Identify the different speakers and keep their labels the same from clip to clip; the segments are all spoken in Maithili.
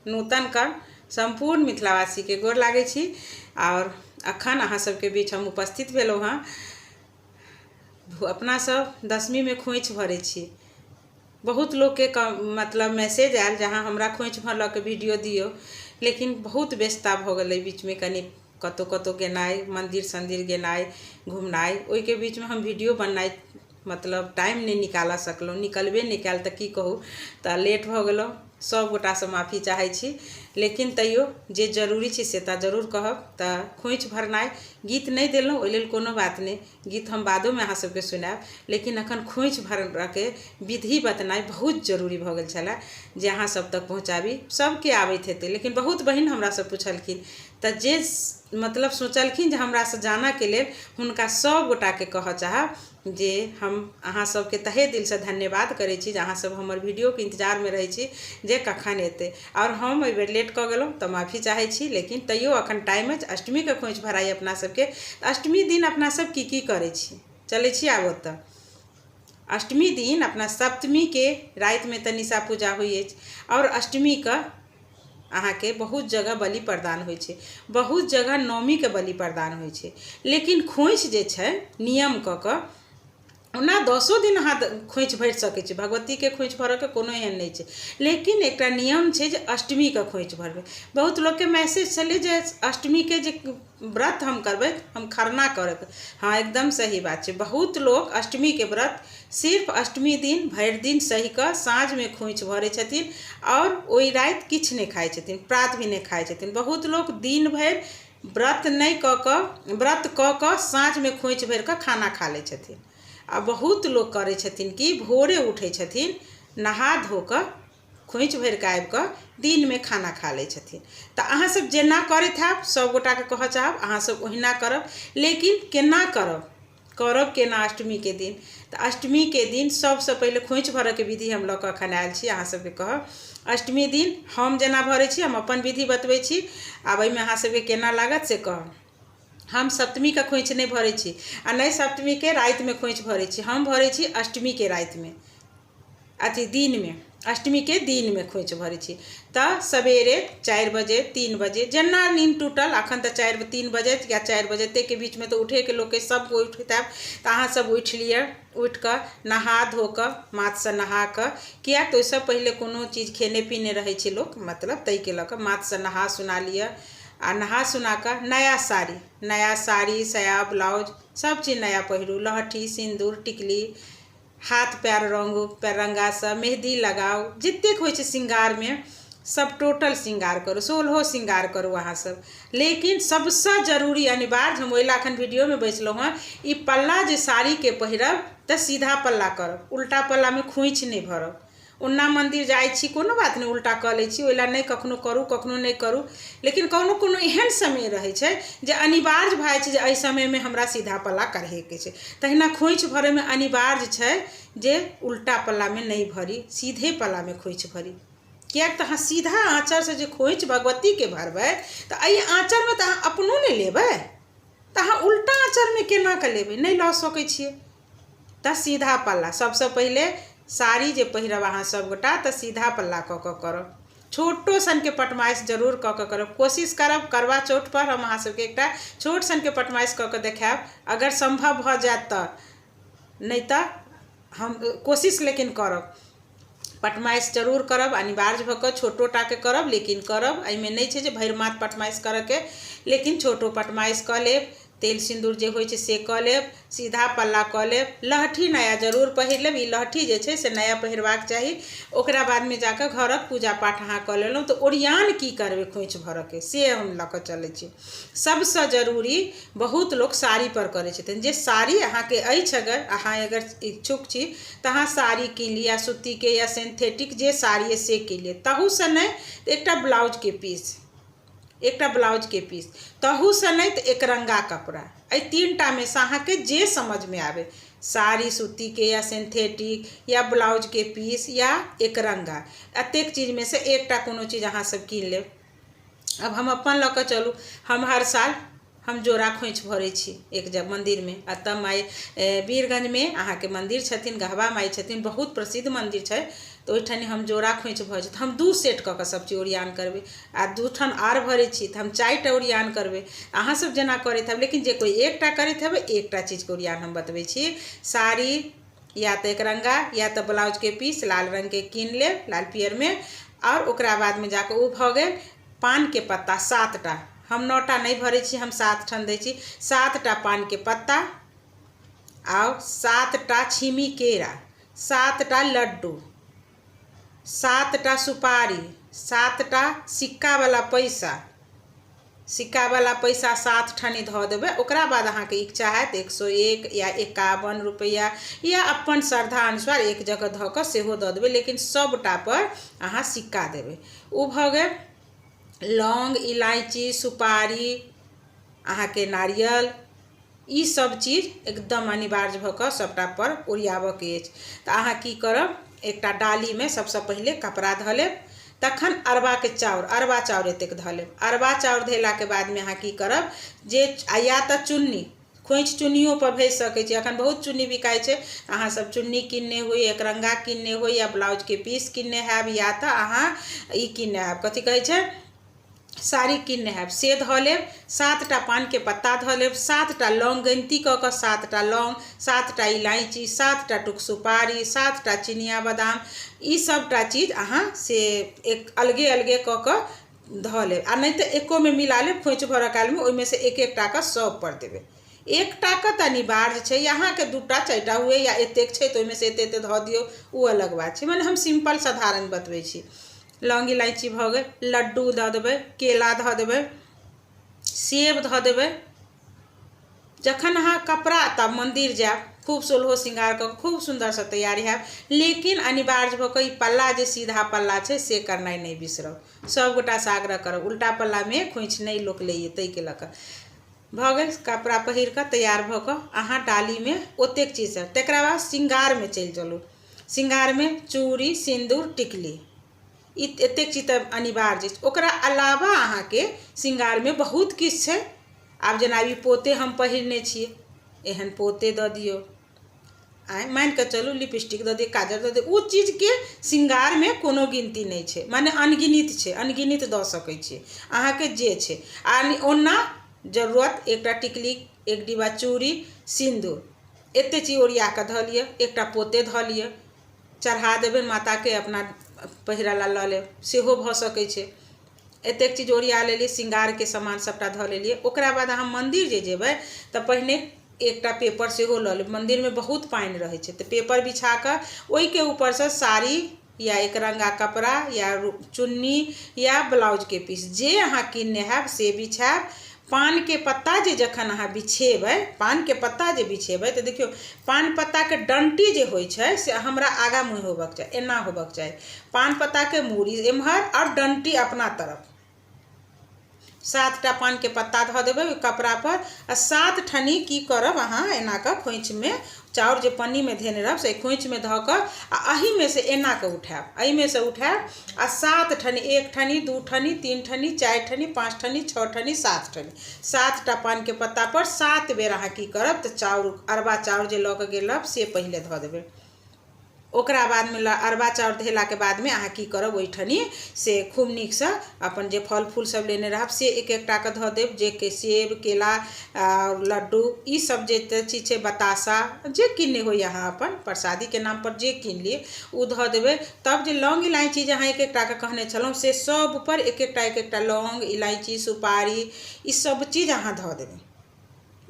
Speaker 1: नूतन कर्ण सम्पूर्ण मिथिलावासीके गोर लागै छी। आओर अखन अहाँ सबके बीच हम उपस्थित भेलहुँ हँ। अपना सब दशमीमे खोइछ भरै छी। बहुत लोकके मतलब मैसेज आयल जे अहाँ हमरा खोइछ भरलके वीडियो दियौ, लेकिन बहुत व्यस्तता भऽ गेलै बीचमे, कनि कतहु कतहु गेनाइ, मन्दिर सन्दिर गेनाइ, घुमनाइ, ओहिके बीचमे हम वीडियो बनेनाइ मतलब टाइम नहि निकालऽ सकलहुँ, निकलबे नहि कयल, तऽ की कहू, तऽ लेट भऽ गेलहुँ। सब गोटासँ माफी चाहै छी, लेकिन तैयो जे जरूरी छै से तऽ जरूर कहब। तऽ खोइछ भरनाइ गीत नहि देलहुँ ओहि लेल कोनो बात नहि, गीत हम बादोमे अहाँ सबके सुनायब, लेकिन अखन खोइछ भरऽके विधि बतेनाइ बहुत जरूरी भऽ गेल छलै जे अहाँ सब तक पहुँचाबी। सबके आबैत हेतै, लेकिन बहुत बहिन हमरासँ पुछलखिन, तऽ जे मतलब सोचलखिन जे हमरासँ जानऽके लेल, हुनका सब गोटाके कहऽ चाहब जे हम अहाँ सबके तहे दिलसँ धन्यवाद करै छी जे अहाँ सब हमर वीडियोके इन्तजारमे रहै छी जे कखन एतै। आओर हम एहिबेर लेट कऽ गेलहुँ तऽ माफी चाहै छी, लेकिन तैयो अखन टाइम अछि। अष्टमीके खोइछ भराइ अपना सबके। अष्टमी दिन अपना सब की की करै छी, चलै छी आब ओतऽ। अष्टमी दिन अपना सप्तमीके रातिमे तऽ निशा पूजा होइ अछि, आओर अष्टमीके अहाँके बहुत जगह बलि प्रदान होइ छै, बहुत जगह नवमीके बलि प्रदान होइ छै। लेकिन खोइछ जे छै नियम कऽ कऽ ओना 10 दिन अहाँ खोइछ भरि सकै छी, भगवतीके खोइछ भरऽके कोनो एहन नहि छै, लेकिन एकटा नियम छै जे अष्टमीके खोइछ भरबै। बहुत लोकके मैसेज छलै जे अष्टमीके जे व्रत हम करबै, हम खरना करब। हाँ, एकदम सही बात छै। बहुत लोक अष्टमीके व्रत सिर्फ अष्टमी दिन भरि दिन सहि कऽ साँझमे खोइछ भरै छथिन आओर ओहि राति किछु नहि खाइ छथिन, प्रात भी नहि खाइ छथिन। बहुत लोक दिन भरि व्रत नहि कऽ कऽ, व्रत कऽ कऽ साँझमे खोइछ भरि कऽ खाना खा लै छथिन। आ बहुत लोक करै छथिन कि भोरे उठै छथिन, नहा धो कऽ खोइछ भरि कऽ आबि कऽ दिनमे खाना खा लै छथिन। तऽ अहाँसभ जेना करैत हैब, सभगोटाके कहऽ चाहब अहाँसभ ओहिना करब, लेकिन केना करब, करब केना अष्टमीके दिन? तऽ अष्टमीके दिन सभसँ पहिले खोइछ भरऽके विधि हम लऽ कऽ एखन आयल छी अहाँ सबके कहब। अष्टमी दिन हम जेना भरै छी, हम अपन विधि बतबै छी, आब एहिमे अहाँ सबके केना लागत से कहब। हम सप्तमीके खोइछ नहि भरै छी आ नहि सप्तमीके रातिमे खोइछ भरै छी, हम भरै छी अष्टमीके रातिमे, अथी दिनमे, अष्टमीके दिनमे खोइछ भरै छी। तऽ सवेरे 4 बजे 3 बजे जेना नींद टूटल, अखन तऽ 4-3 बजे या 4 बजे ताहिके बीचमे तऽ उठैके लोकके सब कोइ उठैत हैब, तऽ अहाँ सब उठि लिअ। उठि कऽ नहा धो कऽ, माथसँ नहा कऽ, किएक तऽ ओहिसँ पहिले कोनो चीज खेने पीने रहै छै लोक, मतलब ताहिके लऽ कऽ माथसँ नहा सुना लिअ। आ नहा सुना कऽ नया साड़ी, नया साड़ी, साया, ब्लाउज सब चीज नया पहिरू, लहठी, सिन्दूर, टिकली, हाथ पैर रंगू, पैररंगासँ मेहदी लगाउ, जतेक होइ छै श्रृंगारमे सब टोटल श्रृंगार करू, 16 श्रृंगार करू अहाँ सब। लेकिन सबसँ जरूरी अनिवार्य, हम ओहि लए एखन वीडियोमे बैसलहुँ हँ, ई पल्ला जे साड़ीके पहिरब तऽ सीधा पल्ला करब, उल्टा पल्लामे खोइछ नहि भरब। ओना मन्दिर जाइ छी कोनो बात नहि, उल्टा कऽ लै छी, ओहि लए नहि कखनो करू कखनो नहि करू, लेकिन कोनो कोनो एहन समय रहै छै जे अनिवार्य भऽ जाइ छै जे एहि समयमे हमरा सीधा पल्ला करहेके छै। तहिना खोइछ भरैमे अनिवार्य छै जे उल्टा पल्लामे नहि भरी, सीधे पल्लामे खोइछ भरी। किएक तऽ अहाँ सीधा आँचरसँ जे खोइछ भगवतीके भरबै तऽ एहि आँचरमे तऽ अहाँ अपनो नहि लेबै, तऽ अहाँ उल्टा आँचरमे केना कऽ लेबै, नहि लऽ सकै छियै। तऽ सीधा पल्ला सबसँ पहिले साड़ी जे पहिरब अहाँ सबगोटा तऽ सीधा पल्ला कऽ कऽ करब, छोटो सनके पटमाइश जरूर कऽ कऽ करब, कोशिश करब करवा चौथ पर हम अहाँ सबके एकटा छोट सनके पटमाइश कऽ कऽ देखायब, अगर सम्भव भऽ जायत तऽ, नहि तऽ हम कोशिश लेकिन करब, पटमाइश जरूर करब, अनिवार्य भऽ कऽ छोटो टाके करब, लेकिन करब। एहिमे नहि छै जे भरि माथ पटमाइश करऽके, लेकिन छोटो पटमाइश कऽ लेब, तेल सिन्दूर जे होइ छै से कऽ लेब, सीधा पल्ला कऽ लेब, लहठी नया जरूर पहिर लेब, ई लहठी जे छै से नया पहिरबाक चाही। ओकरा बादमे जाकऽ घरक पूजा पाठ अहाँ कऽ लेलहुँ। तऽ ओरियान की करबै खोइछ भरऽके से हम लऽ कऽ चलै छी। सबसँ जरूरी बहुत लोक साड़ी पर करै छथिन, जे साड़ी अहाँके अछि, अगर अहाँ अगर इच्छुक छी तऽ अहाँ साड़ी कीन लिअ, सूतीके या सिंथेटिक जे साड़ी अइ से कीन लिअ, तहूसँ नहि तऽ एकटा ब्लाउजके पीस, एकटा ब्लाउजके पीस, तहूसँ नहि तऽ एकरङ्गा कपड़ा, एहि 3टामे सँ अहाँके जे समझमे आबै, साड़ी सूतीके या सिंथेटिक या ब्लाउजके पीस या एकरङ्गा, एतेक चीजमे सँ एकटा कोनो चीज अहाँ सब कीन लेब। अब हम अपन लऽ कऽ चलू, हम हर साल हम जोड़ा खोइछ भरै छी एक जगह मन्दिरमे, एतऽ माइ वीरगंजमे अहाँके मन्दिर छथिन, गहवा माइ छथिन, बहुत प्रसिद्ध मन्दिर छै। तऽ ओहिठाम हम जोड़ा खोँइछ भऽ जेतै, हम 2 सेट कऽ कऽ सब चीज ओरियान करबै। आ 2 ठाम आर भरै छी तऽ हम 4टा ओरियान करबै। अहाँ सब जेना करैत हेबै, लेकिन जे कोइ एकटा करैत हेबै, एकटा चीजके ओरियान हम बतबै छी। साड़ी या तऽ एकरंगा या तऽ ब्लाउजके पीस लाल रङ्गके कीन लेब, लाल पियरमे। आओर ओकरा बादमे जाकऽ ओ भऽ गेल पानके पत्ता 7टा। हम 9टा नहि भरै छी, हम 7 ठाम दै छी। 7टा पानके पत्ता आओर 7टा छीमी केरा, 7टा लड्डू, 7टा सुपारी, 7टा सिक्कावला पैसा। सिक्कावला पैसा 7 ठानी धऽ देबै। ओकरा बाद अहाँके इच्छा हैत 101 या 51 रुपैआ या अपन श्रद्धा अनुसार एक जगह धऽ कऽ सेहो दऽ देबै, लेकिन सबटा पर अहाँ सिक्का देबै। ओ भऽ गेल लौंग, इलायची, सुपारी, अहाँके नारियल, ई सब चीज एकदम अनिवार्य भऽ कऽ सबटा पर ओरियाबऽके अछि। तऽ अहाँ की करब, एकटा डालीमे सबसँ पहिले कपड़ा धऽ लेब, तखन अरबाके चाउर, अरबा चाउर एतेक धऽ लेब। अरबा चाउर धेलाके बादमे अहाँ की करब जे या तऽ चुन्नी खोँइछ चुन्नियो पर भेज सकै छी। अखन बहुत चुन्नी बिकाइ छै, अहाँ सब चुन्नी किनने होइ, एकरंगा किनने होइ या ब्लाउजके पीस किनने हैब, या तऽ अहाँ ई किनने हैब, कथी कहै छै, साड़ी किनने हैब, से धऽ लेब। 7टा पानके पत्ता धऽ लेब, 7टा लौंग गिनती कऽ कऽ 7टा लौंग, 7टा इलायची, 7टा टुक सुपारी, 7टा चिनिया बादाम, ई सबटा चीज अहाँ से एक अलगे अलगे कऽ कऽ धऽ लेब। आ नहि तऽ एकोमे मिला लेब, खोँइछ भरऽ कालमे ओहिमे से एक एकटा कऽ सब पर देबै। एकटा कऽ तऽ अनिवार्य छै, अहाँके 2टा 4टा हुए या एतेक छै तऽ ओहिमे से एते एते धऽ दियौ, ओ अलग बात छै। मने हम सिम्पल साधारण बतबै छी। लौंग इलायची भऽ गेल, लड्डू दऽ देबै, केला धऽ देबै, सेब धऽ देबै। जखन अहाँ कपड़ा तब मन्दिर जायब, खूब सोलहो श्रृंगार कऽ खूब सुन्दरसँ तैयारी हैब, लेकिन अनिवार्य भऽ कऽ ई पल्ला जे सीधा पल्ला छै से करनाइ नहि बिसरब। सभगोटासँ आग्रह करब, उल्टा पल्लामे खोँइछ नहि लोक लैए, ताहिके लऽ कऽ भऽ गेल। कपड़ा पहिर कऽ तैयार भऽ कऽ अहाँ डालीमे ओतेक चीज सब, तकरा बाद श्रृंगारमे चलि चलू। श्रृंगारमे चूड़ी, सिन्दूर, टिकली, ई एतेक चीज तऽ अनिवार्य अछि। ओकरा अलावा अहाँके श्रृंगारमे बहुत किछु छै। आब जेना ई पोते हम पहिरने छियै, एहन पोते दऽ दियौ, आँय मानि कऽ चलू लिपस्टिक दऽ दियौ, काजर दऽ दियौ, ओ चीजके श्रृंगारमे कोनो गिनती नहि छै, माने अनगिनित छै, अनगिनित दऽ सकै छियै अहाँके जे छै। आ ओना जरूरत एकटा टिकली, एक डिब्बा चूड़ी, सिन्दूर, एते चीज ओरिया कऽ धऽ लिअ, एकटा पोते धऽ लिअ, चढ़ा देबै माताके, अपना पहिरऽ ला लऽ लेब, सेहो भऽ सकै छै। एतेक चीज ओरिया लेलियै, श्रृंगारके सामान सबटा धऽ लेलियै। ओकरा बाद अहाँ मन्दिर जे जेबै तऽ पहिने एकटा पेपर सेहो लऽ लेब। मन्दिरमे बहुत पानि रहै छै तऽ पेपर बिछा कऽ ओहिके ऊपरसँ साड़ी या एकरंगा कपड़ा या चुन्नी या ब्लाउजके पीस जे अहाँ किनने हैब से बिछायब। पानके पत्ता जे जखन अहाँ बिछेबै, पानके पत्ता जे बिछेबै तऽ देखियौ पान पत्ताके डंटी जे होइ छै से हमरा आगाँ मुँहे होबक चाही, एना होबक चाही। पान पत्ताके मूड़ी एम्हर आओर डंटी अपना तरफ। 7टा पानके पत्ता धऽ देबै ओहि कपड़ापर आ 7 ठनी की करब अहाँ एना कऽ खोँइछमे चाउर जे पन्नीमे धेने रहब से खोँइछमे धऽ कऽ आ एहिमे से एना कऽ उठायब, एहिमे से उठायब आ 7 ठनी, 1 ठनी, 2 ठनी, 3 ठनी, 4 ठनी, 5 ठनी, 6 ठनी, 7 ठनी, 7टा पानके पत्तापर 7 बेर अहाँ की करब तऽ चाउर, अरबा चाउर जे लऽ कऽ गेल रहब से पहिले धऽ देबै। ओकरा बादमे अरबा चाउर धेलाके बादमे अहाँ की करब ओहिठनी से खूब नीकसँ अपन जे फल फूल सब लेने रहब से एक एकटाके धऽ देब, जे के सेब, केला, लड्डू, ई सब जे चीज छै, बताशा जे किनने होइ अहाँ अपन प्रसादीके नामपर जे कीन ली ओ धऽ देबै। तब जे लौंग इलायची जे अहाँ एक एकटाके कहने छलहुँ से सब पर एक एकटा एक एकटा लौंग इलायची सुपारी ई सब चीज अहाँ धऽ देबै,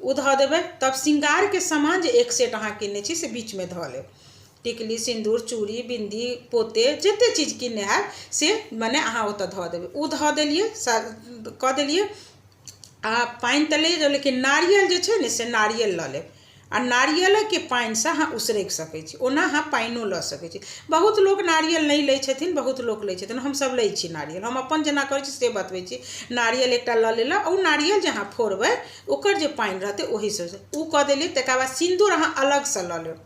Speaker 1: ओ धऽ देबै। तब श्रृंगारके सामान जे एक सेट अहाँ किनने छी से बीचमे धऽ लेब, टिकली, सिन्दूर, चूड़ी, बिन्दी, पोते जते चीज किनने हैब से मने अहाँ ओतऽ धऽ देबै। ओ धऽ देलियै, कऽ देलियै। आ पानि तऽ ले जाउ, लेकिन नारियल जे छै ने से नारियल लऽ लेब आ नारियलके पानिसँ अहाँ उसरगि सकै छी। ओना अहाँ पानिओ लऽ सकै छी। बहुत लोक नारियल नहि लै छथिन, बहुत लोक लै छथिन। हमसभ लै छी नारियल, हम अपन जेना करै छी से बतबै छी। नारियल एकटा लऽ लेलहुँ, ओ नारियल जे अहाँ फोड़बै ओकर जे पानि रहतै ओहीसँ ओ कऽ देलियै। तकर बाद सिन्दूर अहाँ अलगसँ लऽ लेब।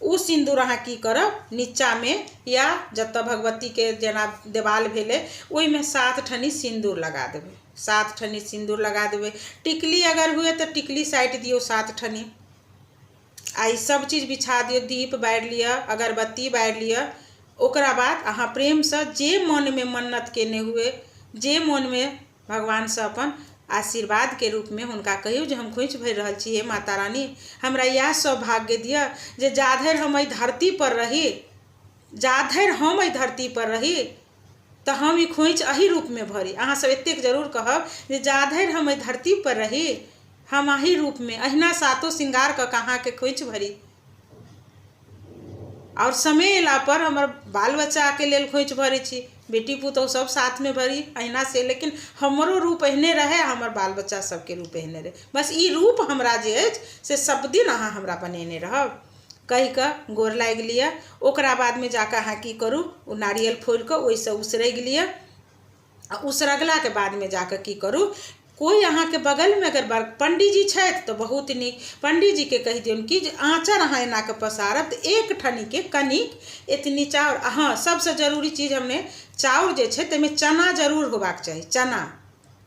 Speaker 1: ओ सिन्दूर अहाँ की करब, नीचाँमे या जतऽ भगवतीके जेना देवाल भेलै ओहिमे 7 ठनी सिन्दूर लगा देबै, 7 ठनी सिन्दूर लगा देबै। टिकली अगर हुए तऽ टिकली साटि दियौ 7 ठनी। आ ई सब चीज बिछा दियौ, दीप बारि लिअ, अगरबत्ती बारि लिअ। ओकरा बाद अहाँ प्रेमसँ जे मोनमे मन्नत केने हुए, जे मोनमे भगवानसँ अपन आशीर्वादके रूपमे हुनका कहियौ जे हम खोँइछ भरि रहल छी, हे माता रानी हमरा इएह सौभाग्य दिअ जे जाधरि हम एहि धरतीपर रही, जाधरि हम एहि धरतीपर रही तऽ हम ई खोँइछ एही रूपमे भरी। अहाँसभ एतेक जरूर कहब जे जाधरि हम एहि धरतीपर रही हम एही रूपमे अहिना सातो श्रृंगार कऽ कऽ अहाँके खोँइछ भरी। आओर समय अयलापर हमर बाल बच्चाके लेल खोँइछ भरै छी, बेटी पुतोहु सब साथमे भरी अहिना से, लेकिन हमरो रूप एहने रहै, हमर बाल बच्चा सबके रूप एहने रहै। बस ई रूप हमरा जे अछि से सब दिन अहाँ हमरा बनेने रहब कहिकऽ गोर लागि लिअ। ओकरा बादमे जाकऽ अहाँ की करू, ओ नारियल फोड़िकऽ ओहिसँ उसरगि लिअ। आ उसरगलाके बादमे जाकऽ की करू, कोइ अहाँके बगलमे अगर पंडीजी छथि तऽ बहुत नीक, पंडीजीके कहि दियौन कि जे आँचर अहाँ एनाकऽ पसारब तऽ एक ठनीके कनिक एतनी चाउर। हँ, सबसँ जरूरी चीज हमने चाउर जे छै ताहिमे चना जरूर होबाक चाही। चना,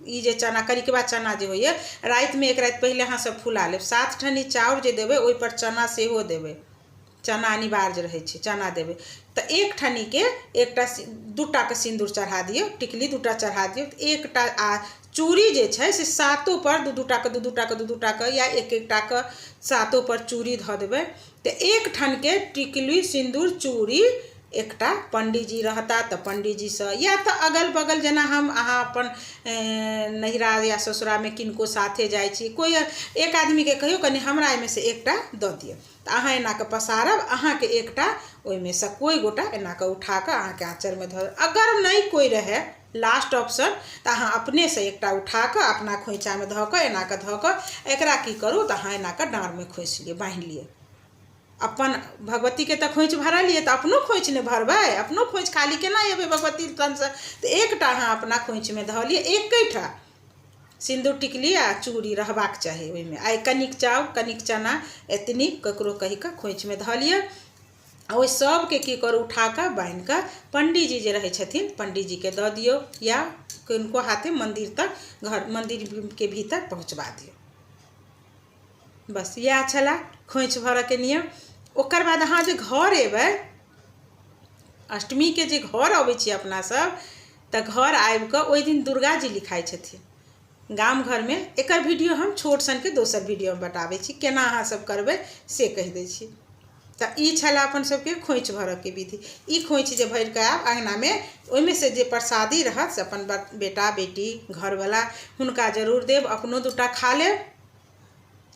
Speaker 1: ई जे चना करिकबा चना जे होइए, रातिमे एक राति पहिले अहाँ सब फुला लेब। 7 ठनी चाउर जे देबै ओहिपर चना सेहो देबै, चना अनिवार्य रहै छै, चना देबै तऽ एक ठनीके एकटा दूटाके सिन्दूर चढ़ा दियौ, टिकली दूटा चढ़ा दियौ, तऽ एकटा आ चूड़ी जे छै से सातो पर दू दूटाके दू दूटाके दू दूटाके या एक एकटाके सातो पर चूड़ी धऽ देबै। तऽ एक ठनके टिकली सिन्दूर चूड़ी एकटा पंडीजी रहता तऽ पंडीजीसँ या तऽ अगल बगल जेना हम अहाँ अपन नैहरा या ससुरामे किनको साथे जाइ छी, कोइ एक आदमीके कहियौ कनि हमरा एहिमे से एकटा दऽ दिअ, तऽ अहाँ एनाकऽ पसारब, अहाँके एकटा ओहिमे सँ कोइ गोटा एनाकऽ उठाकऽ अहाँके आँचरमे धऽ। अगर नहि कोइ रहै लास्ट ऑप्शन तऽ अहाँ अपनेसँ एकटा उठाकऽ अपना खोँइछामे धऽ कऽ एनाकऽ धऽ कऽ एकरा की करू तऽ अहाँ एनाकऽ डाँरमे खोसि लिअ, बान्हि लिअ। अपन भगवतीके तऽ खोँइछ भरलियै तऽ अपनो खोँइछ ने भरबै, अपनो खोँइछ खाली केना एबै भगवती तहनसँ। तऽ एकटा अहाँ अपना खोँइछमे धऽ लिअ, एकेटा सिन्दूर टिकली आ चूड़ी रहबाक चाही ओहिमे, आ कनिक चाउर कनिक चना एतनी ककरो कहि कऽ खोँइछमे धऽ लिअ। आ ओहि सबके की करू, उठा कऽ बान्हि कऽ पंडीजी जे रहै छथिन पंडीजीके दऽ दियौ या किनको हाथे मन्दिर तक घर मन्दिरके भीतर पहुँचबा दियौ। बस इएह छलए खोँइछ भरऽके नियम। ओकर बाद अहाँ जे घर एबै, अष्टमीके जे घर अबै छी अपना सब, तऽ घर आबिकऽ ओहि दिन दुर्गा जी लिखाइ छथिन गाम घरमे। एकर वीडियो हम छोट सनके दोसर वीडियोमे बताबै छी केना अहाँ सब करबै से कहि दै छी। तऽ ई छलए अपन सबके खोँइछ भरऽके विधि। ई खोँइछ जे भरिकऽ आयब अङ्गनामे, ओहिमे से जे प्रसादी रहत से अपन बेटा बेटी घरवला हुनका जरूर देब, अपनो दूटा खा लेब,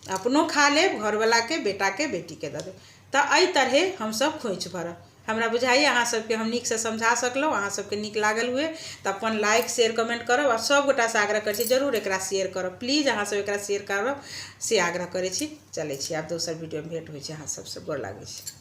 Speaker 1: अपनो खा लेब, घरवलाके बेटाके बेटीके दऽ देब। तऽ एहि तरहे हमसब खोँइछ भरब। हमरा बुझाइए अहाँ सबके हम नीकसँ समझा सकलहुँ, अहाँ सबके नीक लागल हुए तऽ अपन लाइक शेयर कमेंट करब। आओर सब गोटासँ आग्रह करै छी जरूर एकरा शेयर करब, प्लीज अहाँ सब एकरा शेयर करब से आग्रह करै छी। चलै छी आब दोसर वीडियोमे भेंट होइ छै अहाँ सबसँ, गोर लागै छी।